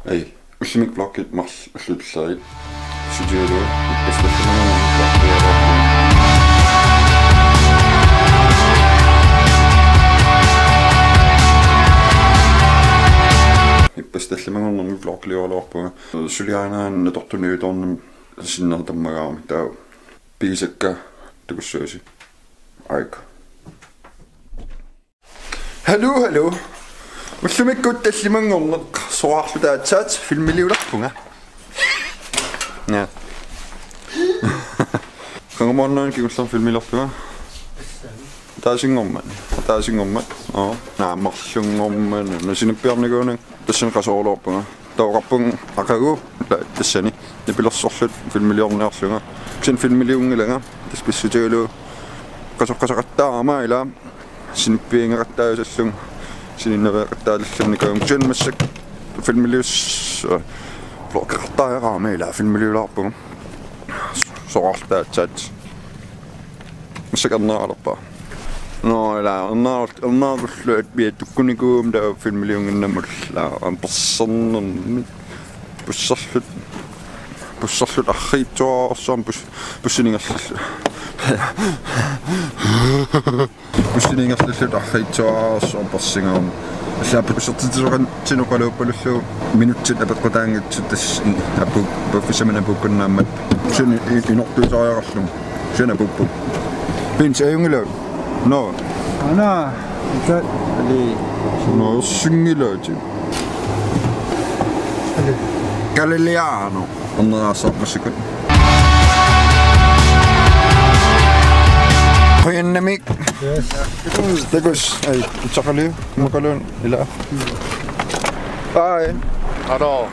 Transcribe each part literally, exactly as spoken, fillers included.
Hej, ullumi vloggi marlullugu. Suliarigalugu, ippassaq tallimanngornermi vloggi. Ippassaq tallimanngornermi vloggi liualuarpunga. Suliarinaan Natortuniutoornum sinnertamagaami taava pigisakka takussuusi. Aik. Hallo, hallo. Ullumikkut tallimanngorneq soraarluta aatsaat filmiliulerpunga. Ja. Qangamuarnaan kingullermik filmiliorpunga. Ataasinngormat. Ataasinngormat. Oo. Naa, marlunngormat. Nusinippiarnikuunin. Tassani qasooruloorpunga. Taava oqarpunga aqagu, la, tassani nipilersorluta filmiliorniarlunga. Kisianni filmiliunngilanga. Tassa pissutigalugu. Qasoqqasaqattaarama ila. Sinippiinngeqattaassallugu. Sininnaveeqattaalillunga nikuugama. Kisianni massakkut filmilius-, vloggeqartariaqarama ila filmiliulaarpunga. Soraarluta aatsaat. Massakkut erneralerpara. Nå, ila, ernerul-, ernerulluarlunga piatukkunikuugama taava filmiliunnginnama ulla, am, persernermi. Busserluta, busserluta arriitsuararsuarmik bus-, bussini ingerlalluta. Bussini ingerlalluta arriitsuararsuarmik persingaarmat. Ulla bussertitsisoqanngitsunik oqaluuppalullugu minutsit apeqqutaanngitsut tassa apu-, apuuffissamik apuukkunnaammat. Kisianni i-, inortuisariaqarlunga. Kisianni apuupput. Pins, ajunngilagut? Nå. Ana, ita, ali. Nå, ersinngilaatit. Ali. Galiliano. Erneraassaaq massakkut. Qujannamik. Yes. Takuss, ai, itsaqaliu, makaluun, ila. Bye. Hallo.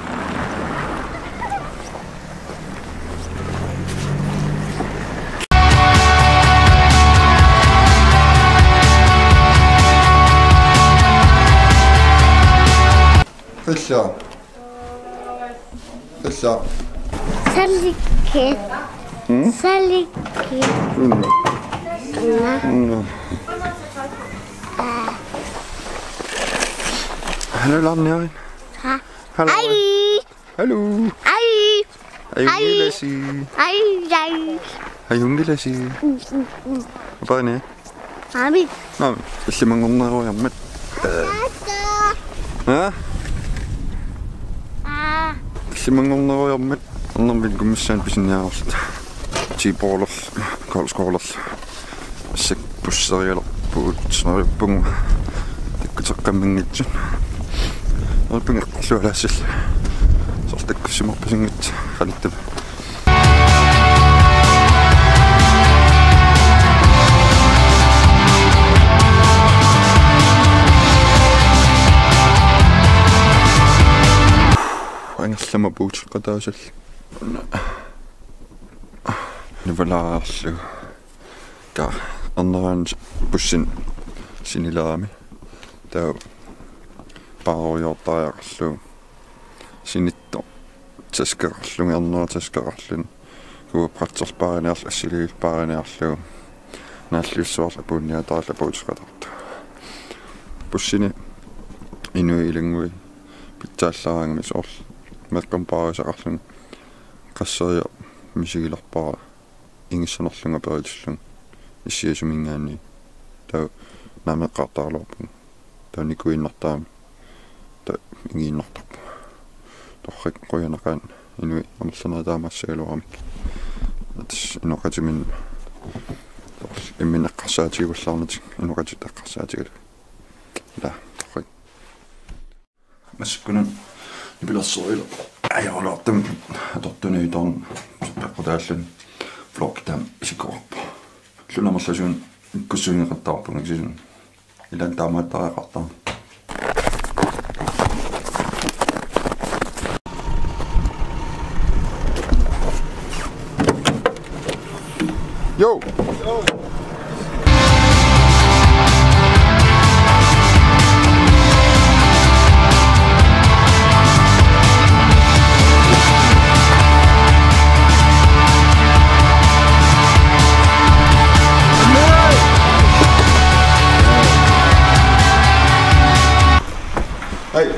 Tassa. Tassa. Sallikke. Hmm? Sallikke. Unna. Unna. Unna. Aa. Hallo, Lanniarin. Ha? Hallo. Ai. Hallo. Ai. Ai. Ai, unngilasi. Ai, ai. Ai, unngilasi. Mm, mm, mm. Apani? Aami. Aami. Tallimanngornerujarmat. Aa. Ha? Aa. Tallimanngornerujarmat. Arnarmik kummissaani pisiniarluta. Tiipoorlor, koolskooler. Massakkut busserigalerpugut, soorippunga takkuteqqamminngitsut. Soorippunga eqqorlualaassalluta. Soorlu takkussimarpasinngitsut qanittumi. Angerlamut apuuteqataassallugu. Nivalaarlugu. Ka-, erneraani bussini sinilerami. Taava paarujoortariaqarlugu. Sinittoq taskeqarlunga, ernera taskeqarluni. Kuup qatserpaariniarlugu, assiliivippaariniarlugu. Naalliussuarlu apuunniaataarlugu apuuteqatartoq. Bussini inuit ilanngui pitsaallaaraangami soorlu. Meeqqamik paarisaqarluni. Qasseriarluni misigilerpara. Ingissanerlunga peritillunga issiasuminngaanniit. Taava naameqqaartaraluarpunga. Taava nikuinnartarami. Taava ingiinnartarpunga. Torrak, qujanaqaaq inuit amerlanerit taamaassagaluaramik. Tassa inoqatiminnik. Imminnut eqqarsaatigivallaarnatik inoqatit eqqarsaatigalugit. Ila, torrak. Massakkut nipilersorujuuvoq. Ajoraluartumik atortuniutoorn peqqutaalluni vloggi taama isikkoqarpoq. Illunik amerlasuunik ikkussuigeqattaarpunga kisianni. Ilaanni taamaattariaqartarama. Jo. Hej.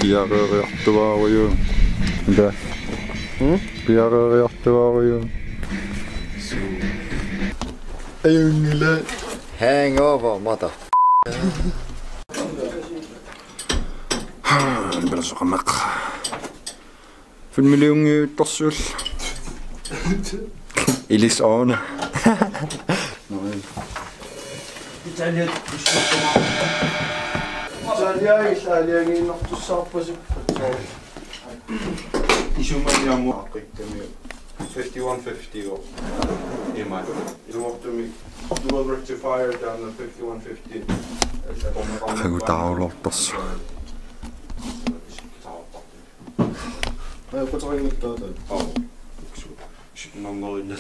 Piareeriartuaarujuit. Ida. Hmm? Piareeriartuaarujuit. Ajunngilaq. Hangover, mother. Haa, pilersoqarmat. Filmiliunngittarsuulluni. Ilis aana. Italia, Italia, Italiangiinnartussaarpasippat. Isumaniarmut aqittami fifty-one fifty. Ima. Iluartumik dual rectifier taanna fifty-one fifty. Agu taarulortarsu. Ai, kutorinngittoota. Au. Iksu. Nummerin.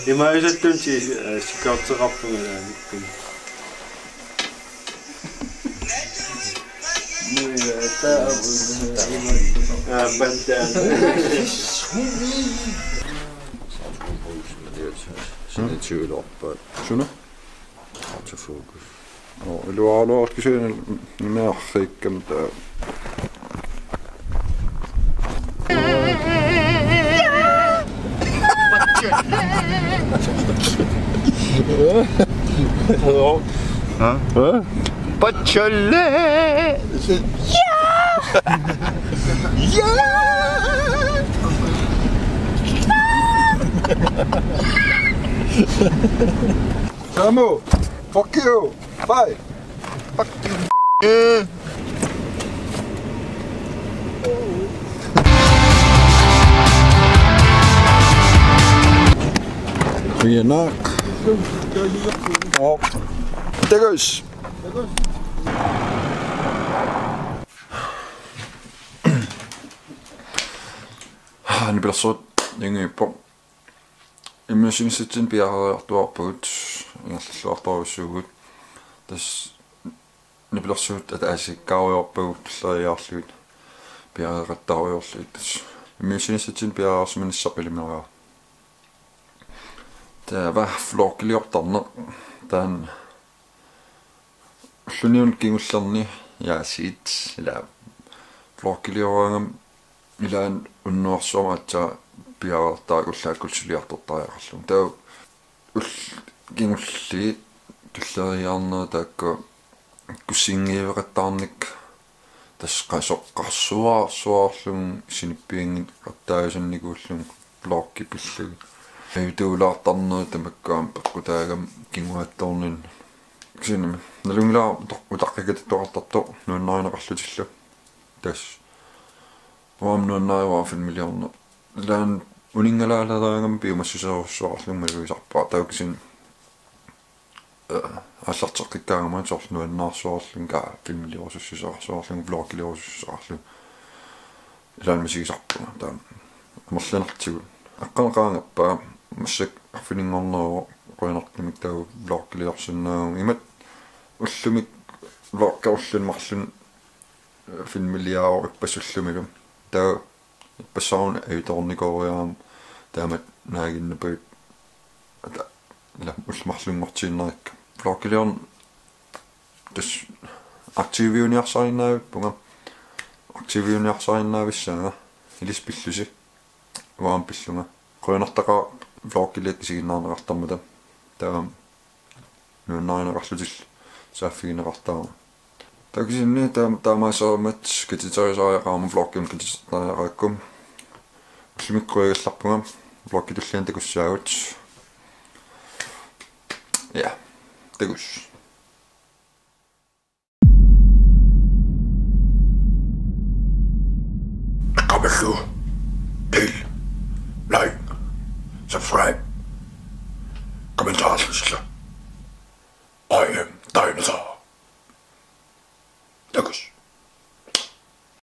Ima isattunti, eh, sikarteqarpunga ilaanni. Ah, bandana. Sinitiulorpat. Suna? Autofocus. Nå, iluaraluartoq kisianni nimeqarfikkama taava. Hello. Huh? Huh? Bachelor. Yeah. Yeah. Samu, fuck you. Bye. Fuck you. Qujanaq. Op. Takuss. Nipilersuut ningiippoq. Immiussinissatsinnut piareeriartuaarpugut, ingerlalluartorujussuuvugut. Tassa nipilersuut ataasiakkaarujorpagut tulleriiaarlugit, piareeqattaarujoorlugit. Tassa immiussinissatsinnut piareersimanissaq ilimagaa. Taava vloggiliortarneq taanna ulluniuna kingullerni, ja, siit, ila vloggiliorangama ilaanni unnuarsuarmi aatsaat piareertarakku ullaakkullu suliartortariaqarlugu. Taava ullut kingulliit tulleriiaarnerit taakku kusinngiveqattaarnikku, tassa qasoqqarsuaarsuarlugu sinippianngitsoqattaasannikuullugu vloggi pillugit. Ajutuulaartarnerit tamakku aamma peqqutaagami kinguaattoorninni. Kisiannimi nalunngilara utaq-, utaqqikatittoqartartoq nuannarineqarlutillu. Tassa uanga nuannarivara filmiliorneq. Ilaanni uninngalaalaaraangama piumassuseerujussuarlugu malugisarpara. Taava kisianni, eh, aallarteqqikkaangama soorlu nuannaarsuarlunga filmiliorusussuseqarsuarlunga vloggiliorusussuseqarlunga. Ilaanni misigisarpunga taanna amerlanertigut. Aqqaneqaangappaa massakkut arfininngorneruvoq qujanartumik taava vloggiliorsinnaagama. Imatut ullumi vloggerulluni marlunni filmiliaavoq ippassaq ullumilu. Taava ippassaq una ajutoornikooriarama taamatut naaginnarpavut. Ata, ila, ullut marlunngortiinnarikka. Vloggiliorneq tassa aktiviuniarsarinnaavippunga. Aktiviuniarsarinnaavissaanga. Ilissi pillusi. Uanga aamma pillunga. Qujanartaqaaq vlogiliaq isiginnaarneqartarmata. Taava nuannarineqarlutillu saaffigineqartarama. Takusinni taam-, taamaassereermat katiterisariaqarama vlogimut katitertariaqarakku. Ullumikkut qujagallarpunga, vloggi tulliani takussaagut. Ja, takuss. Aqqamallu. Del. Like. Subscribe. Kommentarerlutillu. I am